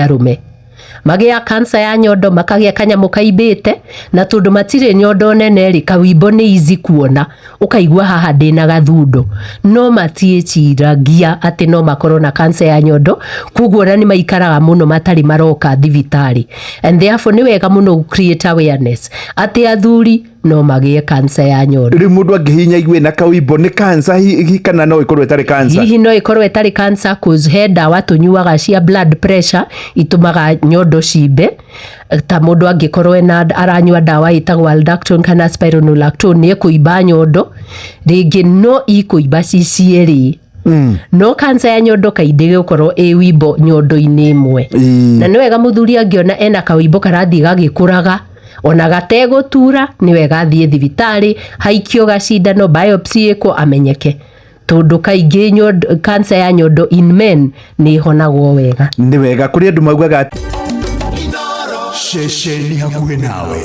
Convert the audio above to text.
Arũme magĩa cancer ya nyondo, makagĩa kanyamũ kaimbĩte, na tondũ matirĩ nyondo nene rĩ, kawimbo nĩ easy kuona, ũkaigua haha ndĩna gathundo, no matiĩciragia atĩ no makorwo na cancer ya nyondo. Koguo ona nĩ maikaraga mũno matarĩ maroka thibitarĩ, and therefore nĩ wega mũno create awareness atĩ athuri no magĩe cancer ya nyondo. Rĩu mũndũ angĩhinya igue na kawimbo, nĩ cancer hihi kana no ĩkorwo ĩtarĩ cancer? Hihi no ĩkorwo ĩtarĩ cancer, 'cause he ndawa tũnyuaga cia blood pressure itũmaga nyondo cimbe. Ta mũndũ angĩkorwo ena aranyua ndawa ĩtagwo Aldactone kana spironolactone, nĩ ĩkũimba nyondo rĩngĩ, no ikũimba ci cierĩ. No cancer ya nyondo kaingĩ gũkorwo ĩ wimbo nyondo-inĩ ĩmwe. Na nĩ wega mũthuri angĩona ena kawimbo karathiĩ gagĩkũraga ona gategũtura, nĩ wega athiĩ thibitarĩ, haikio gacindano, biopsy ĩkwo, amenyeke, tondũ kaingĩ nyondo, cancer ya nyondo in men nĩ ĩhonagwo wega. Nĩ wega, kũrĩ andũ maugaga atĩ Ceceni hakuhĩ nawe.